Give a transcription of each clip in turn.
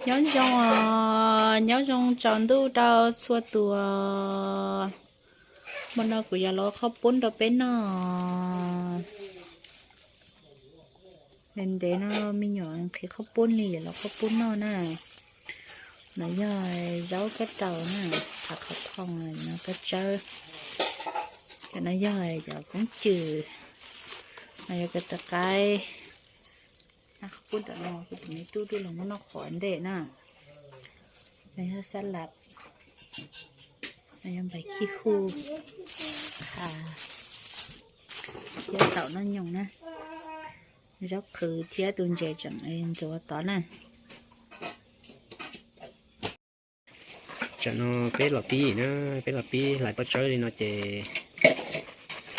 Nyob zoo, nyob zoo tsaus ntuj rau txhua tus. Hmo no kuv yuav los qhov pub rau peb noj. Ntev no me nyuam nqhis qhov pub li, yuav los qhov pub noj na. No yog zaub kab raus na, qhov thooj no kab tsawb. Cov no yog cov koob cwm, no yog cov taw qaib. Qhov pub ntawm no kuv tus me tub twb los muab noj qhuav ntej na. No yog xab las, no yog npais khib hu, thiab taum noj nyoos na. Zaub qhwv thiab tus ntses tseem ntxuav tod na. Tsam no peb los pib na, peb los pib hlais pob tsawb li no ces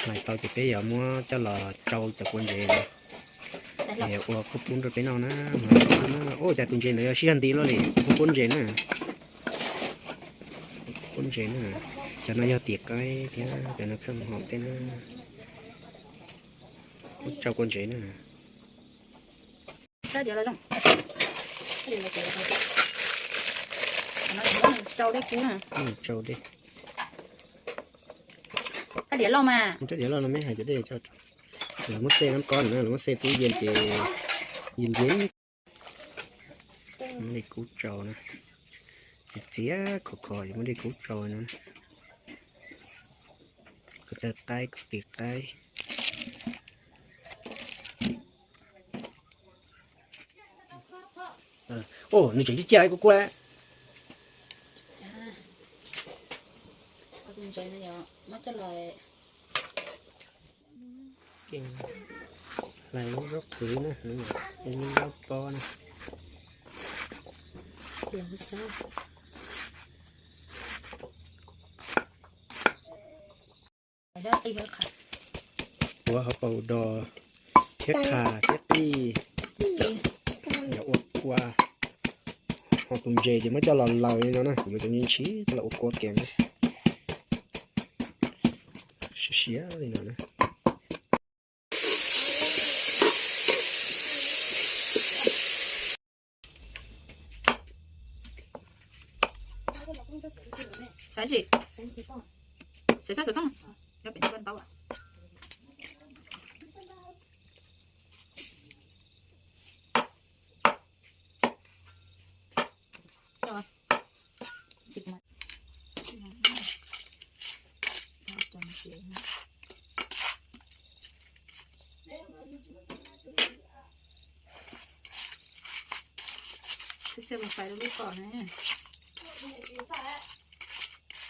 hlais tau ces peb yuav muab coj los tsau cov kua ntses no, ua qhov pub rau peb noj na. Ua cas tus ntses ntawd yog sib zog nti luaj li, qhov pub ntses na. Pub ntses na. Cov no yog tim qaib thiab cov no kheej hom tej na. Tsau kua ntses na. Rab diav loj no meb hais cov dej, lawv muab xej nab kob na, lawv muab xej tub yees ces yees yees. Muab li kub tsau na, txiav khov kho es muab li kub tsau no. Kuv taw qaib, kuv tim qaib. Nws tseem ciaj ciaj kua kua. Hlais zaub qhwv na, zaub pob na. Ua hauv paus dos thiab qha thiab qij, yog ua kua. Ho tus ntses ces muab coj los laws li no na, yuav cov ntsis coj los ua kua kev na. Siav siav li no na. Xav tsis? Xav xav xav toj. Nyob pem nyob ntaub.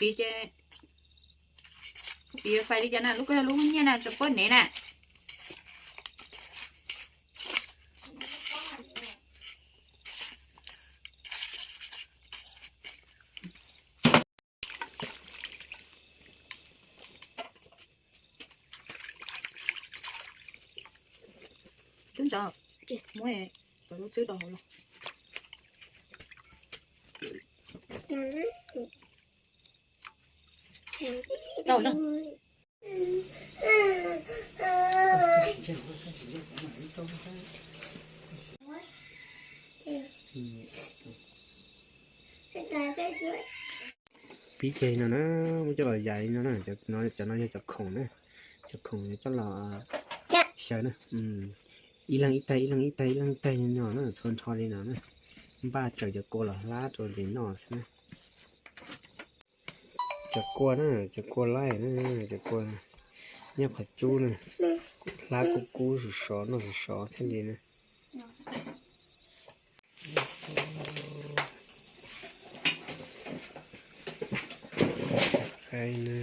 Pib ces, pib fais li cas na, lub ko yog lub nyiaj na, tso puab nev na. Twb ntso, muab cov lub txwb rau hauv los. Tau na. Pib ceg no na, muab coj los yais li no na, cov no yog cov khoom na, cov khoom coj los xyaw na. Ib leeg ib taig, ib leeg ib taig, ib leeg ib taig li no na, txhua nrho li no na. Npaj tsaws cov kua los hlab rau ntses noj xwb na. Cov kua na, cov kua laij na, cov kua nyob qhov cub na, hlab kub kub sov sov noj sov sov thiaj li na. Qaib na.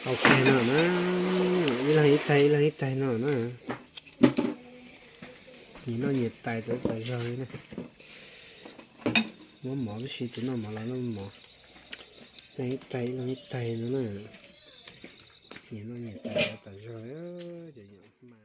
Ok no na, ib leeg ib taig ib leeg ib taig no na. Nyias noj nyias tais tas zog li na. Muab mov tib si, tus noj mov los noj mov. Ib leeg ib taig ib leeg ib taig no na. Nyias noj nyias tais tas zog, cov yam hma.